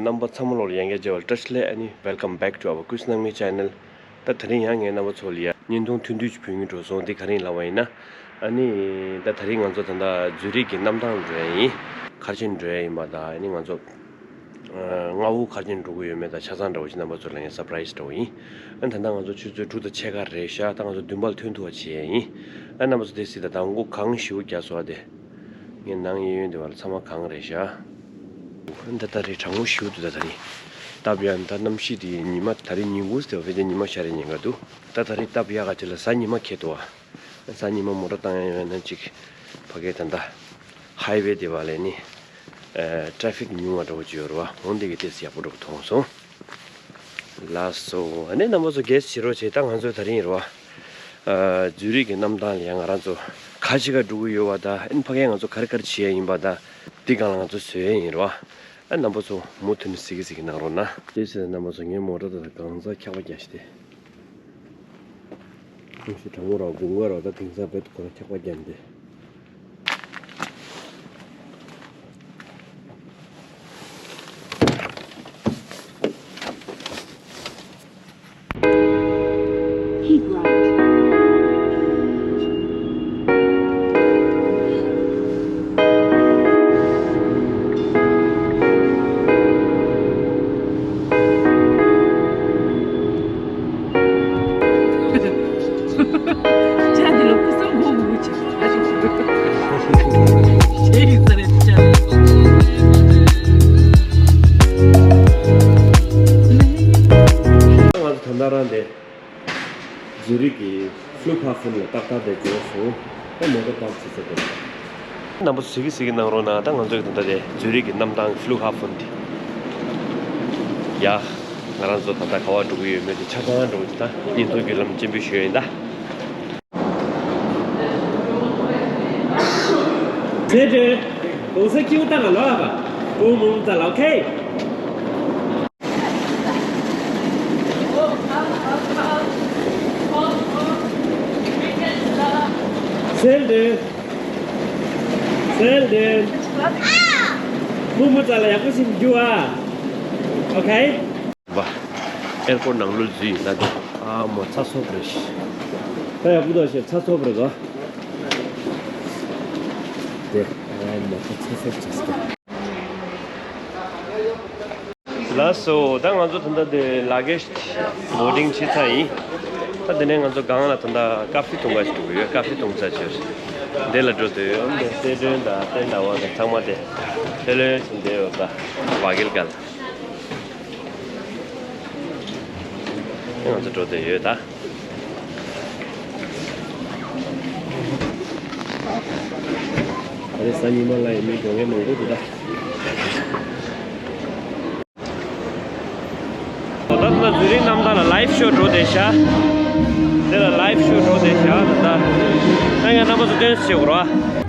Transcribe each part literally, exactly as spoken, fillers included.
རྣམ་པ་ཚང་མ་ལོར་ཡང་བསྐྱར་མཇལ་བར་བཀྲ་ཤིས་བདེ་ལེགས། ཨ་ནི་welcome back to our Kush Nangmi channel། ད་དེ་རིང་ཡང་ངས་རྣམ་པ་ཚོ་ལ་ཡ་བརྙན་ཐུང་ཐུང་ཐུང་ཅིག་ཕུལ་གྱིན་འགྲོ་སོང་། འདི་ག་རེ་ཡིན་ལབ་པ་ཡིན་ན། ཨ་ནི་ད་དེ་རིང་ང་ཚོ་ད་ལྟ་ཛུ་རིག་གི་གནམ་ཐང་འགྲོ་ཡ་ཡིན། གར་ཆེན་འགྲོ་ཡ་ཡིན་པ་དང་། ཨ་ནི་ང་ཚོ་ཨ་སྔ་པོ་གར་ཆེན་འགྲོ་གི་ཡོད་མེད་དང་ཆ་ཚང་འདྲ་བོ་ཞིག་རྣམ་པ་ཚོ་ལ་ངས་སར་པ་རའི་ཛི་འདྲ་བོ་ཡིན། ཨ་ནི་ད་ལྟ་ང་ཚོ་ཆུ་ཚོད་དྲུག་དང་ཕྱེད་ཀ་རེད་ཤག་ད་ང་ཚོ་བདུན་པ་ལ་ཐོན་ཐུབ་པ་བྱེད་ཡ་ཡིན། ཨ་རྣམ་པ་ཚོ་དེ་སྲིད་ད་མདང་དགོང་གངས་ཞེ་པོ་རྒྱག་སོང་། ཨ་དེ། ངའི་ནང་གཡས་གཡོན་དེ་བར་ཚང་མ་གངས་རེད་ཤག་ཨ་ད་ལྟ་རེད། གྲང་མོ་ཞེ་པོ་འདུག་ད་ད་རེད། སྟབས་ཡག་ད་གནམ་གཤིས་དེ་ཉི་མ་ད་རེད་ཉིན་གུང་ཟེར་བ་ཕལ་ཆེར་ཉི་མ་ཤར་རེ་ཉེན་ཁ་འདུག་ད་ད་རེད་སྟབས་ཡག་ག་ཅིག་ལ་གཟའ་ཉི་མ་འཁེལ་འདུག་ཨ། གཟའ་ཉི་མ་མོ་ཊ་བཏང་ཡ་ཡོད་ན་ཅིག་ཕ་གའི་ད་ལྟ་ཧའི་ཝེ་དེ་བ་ལས་ནི་ཨ་ཊ་རེ་ཕིག་ཉུང་བ་འདྲ་བོ་ཅིག་ཡོད་རེད་པ། འོ་འདི་གི་ཏོག་ཙམ་ཡག་པོ་འདྲ་བོ་མཐོང་སོང་། ལགས་སོ། ཨ་ནི་རྣམ་པ་ཚོ་གལ་སྲིད་རོགས་བྱེད། ད་ང་ཚོ་དེ་རིང་རེད་པ། ཨ་ཛུ་རིག་གི་གནམ་ཐང་ལ་ཡ་ང་རང་ཚོ་ག་ཅི་ག་འགྲོ་གི་ཡོད་པ་དང་། ཨ་ནི་ཕ་གིར་ང་ཚོ་ག་རེ་ག་རེ་བྱེད་ཡ་ཡིན་པ་དང་། འདི་སྒང་ལ་ང་ཚོ་བཟོ་ཡ་ཡིན་རེད་པ། ཨ་རྣམ་པ་ཚོ་མུ་མཐུད་ནས་གཟིགས་གཟིགས་གནང་རོགས་གནང་། དེ་ཟེར་རྣམ་པ་ཚོ་ངའི་མོ་ཊ་དང་གང་ཟག་འཁྱག་པ་རྒྱག་ཤི་དེ། ཁོང་ཞིག་གྲང་མོ་ར་དགུན་ཁ་ར་ད་དེང་སང་བེད་ཁོ་ར་འཁྱག་པ་རྒྱག་འདི། ཅག་འདི་ལ་ཕུགས་བསམ་སྒོམ་དགོས་ཀྱི། ཨ་ཅག་ཅག་ཡིན་ས་རེད་ཅག་ང་ཚོ་ད་ལྟ་རང་དེ་ཛུ་རིག་གི་ཕླུ་ཧ་ཧྥུན་ལ་ཏག་ཏག་དེ་འབྱོར་སོང་། ད་མོ་ཊ་པག་བྱེད་ས་དེ། རྣམ་པ་ཚོ་གཟིགས་གཟིགས་གནང་རོགས་གནང་། ད་ང་ཚོ་གི་ད་ལྟ་དེ་ཛུ་རིག་གི་གནམ་ཐང་ཕླུ་ཧ་ཧྥུན་དེ། ཡ། ང་རང་ཚོ་ད་ལྟ་ག་པར་འགྲོ་གི་ཡོད་མེད་དེ་ཆ་ཚང་འགྲོ་གི་ད་བརྙན་ཐུང་བརྒྱུད་ལམ་སྤྱན་འབུལ་ཞུ་ཡ་ཡིན་ད། ཚེ་སྒྲོན། གོང་ས་ཁྱེའུ་ཏང་ང་ལོ་ཨ་པ། བུ་མོ་ཙ་ལ་ཨོ་ཁེ། ཚེ་སྒྲོན། ཚེ་སྒྲོན། མུ་མུ་ཙ་ལ་ཡག་པོ་ཞིག་རྒྱུ་ཨ། ཨོ་ཁེ། བ། ཨེར་པོར་ནང་ལོགས་འཛུལ་ཡིན་ད་དེ། ཨ་མོ་ཚ་སོབ་རེད། ད་ཡག་པོ་འདུག་ཤེས་ཚ་སོབ་རེད་དོ། དེ། ཨ་མོ་ཚ་སོབ་ཚ་སོབ། ལགས་སོ། ད་ང་ཚོ་ད་ལྟ་དེ་ལ་གེ་ཇི་བོར་ཌིང་བྱས་ཚར་ཡིན། ད་དེ་ནས་ང་ཚོ་སྒང་ལ་ད་ལྟ་ཀ་ཧྥེ་འཐུང་ག་ཞིག་འགྲོ་གི་ཡོད། ཀ་ཧྥེ་འཐུང་ས་ཅིག་ཡོད། དེ་ལ་འགྲོ་འདོད་ཡོད། འདི་སེ་ཏྲོན་དང་ཏན་ཏ་བ་དང་ཚང་མ་དེ་ཧེ་ལོ་ཞིག་འདི་ཡོད་ད་བ་གེལ་གལ། ང་ཚོ་འགྲོ་འདོད་ཡོད་ད། ཨ་རེ་གཟའ་ཉི་མ་ལ་ཡིན་མི་འགྲོ་མཁན་མང་པོ་འདུག་ད། ད་ལྟ་ཛུ་རིག་གནམ་ཐང་ལ་ལའིབ་ཤོ་འགྲོ་བསྡད་ཤག་དེ་ལ་ལའིབ་ཤོ་འགྲོ་བསྡད་ཤག་ད་ལྟ་ད་ངས་རྣམ་པ་ཚོ་སྟོན་བྱེད་དགོས་ར།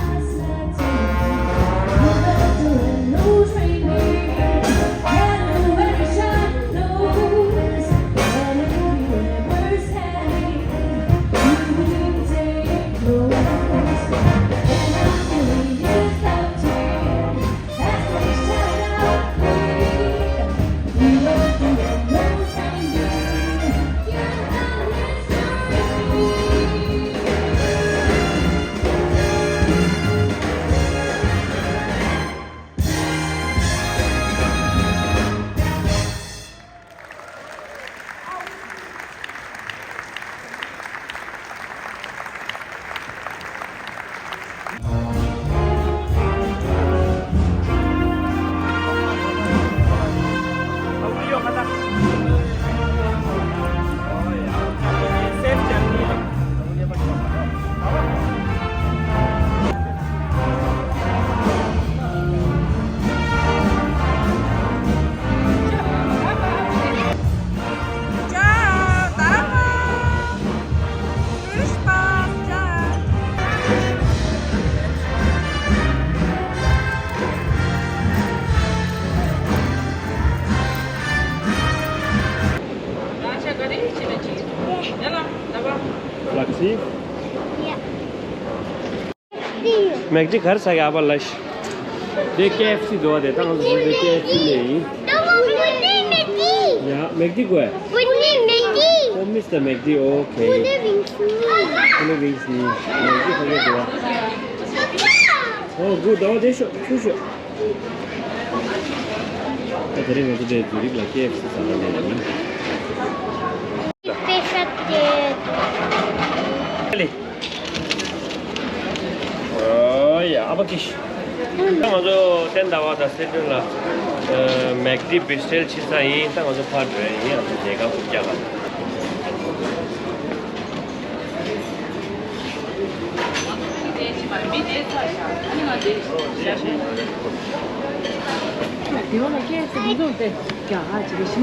ལགས་སོ། མེག་ཌི་ག་རེ་ཟ་གི་ཨ་ཕ་ལགས། དེ་ཀེ་ཨེཕ་སི་འདུག་བ། དེ་ད་ང་ཚོ་དེ་ཀེ་ཨེཕ་སི་ལས་ཡིན། མེག་དི་དགོས། Pune Maggi. Oh, Mister Maggi. Okay. Pune Wings. Pune Wings ནི་མེག་དི་ཁ་གེ་དགོས། Oh, good. ཟླ་བ་དེ་ཤོག་ཚུར་ཤོག་ད་དེ་རིང་ང་ཚོ་དེ་ཛུ་རིག་ལ་ཀེ་ཨེཕ་སི་ཟ་ལ་ལེན་ཡིན། Special day. ཨོ་ཡ། ཨ་ཕ་ཀིཤ། ད་ང་ཚོ་བསྟན་ཟླ་བ་དང་སེ་སྒྲོན་ལ་མེག་དི་བེ་སི་ཊེལ་བྱེད་ས་ཡིན། ད་ང་ཚོ་ཕར་འགྲོ་ཡ་ཡིན། ང་ཚོ་ལས་ཀ་རྐུབ་བཀྱག་ལ།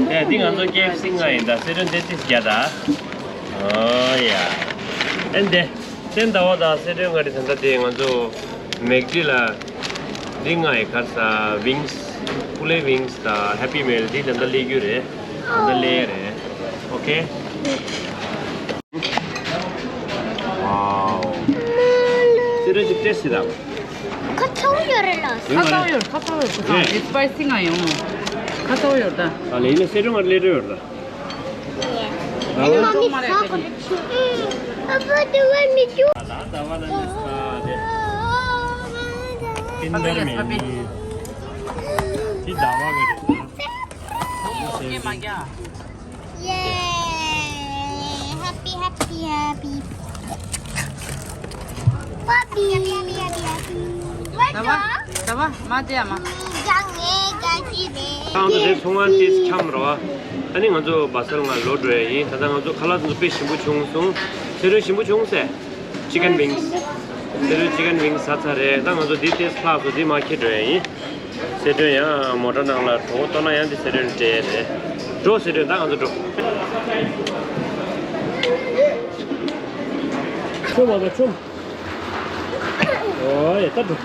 ཨེ། འདི་ང་ཚོ་ཀེ་ཨེཕ་སི་ལྔ་ཡིན་ད། སེ་སྒྲོན་དེ་ཏིས་བརྒྱ་ད། ཨོ་ཡ། ཨེ་འདི། བསྟན་ཟླ་བ་དང་སེ་སྒྲོན་ག་རེ་ད་ལྟ་དེ་ང་ཚོ་མེག་དི་ལ་འདི་ལྔ་ཡི་གར་ས་ཝིང་སི། པུ་ལེ་ཝིང་སི་དང་ཧེ་པི་མེལ་འདི་ད་ལྟ་སླེབས་རྒྱུ་རེད། ད་ལྟ་སླེབས་རེད། ཨོ་ཁེ། ཝའོ། སེ་སྒྲོན་ཅིག་ཏེས་སི་དང་། ཁ་ཚ་བོ་ཡོད་རེད་ལ། ཁ་ཚ་བོ་ཡོད། ཁ་ཚ་བོ་ཡོད། ཁ་ཚ་བོ་ཡོད། སི་པའི་སི་ང་ཡོང་། ཁ་ཚ་བོ་ཡོད་ད། ཨ་ལེ་ཡིན་ན་སེ་སྒྲོན་ང་སླེབས་རེད་ཡོད་ད། Mommy, chocolate. Papa, do you want me to? Kinder Bueno. Yay! Happy, happy, happy. Puppy. Happy, happy, happy, happy. ཟླ་བ། ཟླ་བ། མ་དེ་ཡ་མ། ཀང་དེ་ཚོང་ཁང་དེ་འཁྱམས་རོ། ཨ་ནི་ང་ཚོ་བ་སལ་ང་ལོ་འགྲོ་ཡ་ཡིན། ད་ལྟ་ང་ཚོ་ཁ་ལག་དེ་ཚོ་དཔེ་ཞིམ་པོ་བྱུང་སོང་། ཚེ་རིང་ཞིམ་པོ་བྱུང་ཟེར། ཅི་ཀན་ཝིང་སི། ཚེ་རིང་ཅི་ཀན་ཝིང་སི་ཟ་ཚར་རེད། ད་ང་ཚོ་འདི་ཏེས་ལྷག་སོང་། འདི་མ་ཁྱེར་འགྲོ་ཡ་ཡིན། སེ་སྒྲོན་ཡང་མོ་ཊ་ནང་ལ་གྲོད་ཁོག་ལྟོགས་ན་ཡང་འདི་སེ་སྒྲོན་སྤྲད་རེད། འགྲོ་སེ་སྒྲོན། ད་ང་ཚོ་འགྲོ། ཆོམ་མ་ག་ཆོམ། ཨོ་ཡ། ད་འགྲོ།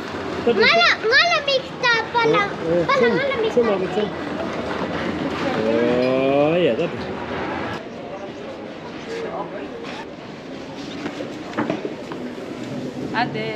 ད་འགྲོ། ང་ལ་ང་ལ་མིག་ལྟ། པ་ལ། ཨོ། པ་ལ་ཆོམ། ང་ལ་མིག་ཆོམ་མ་ག་ཆོམ། ཨོ་ཡ། ད་འགྲོ། ཨ་དེ།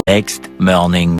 Next morning.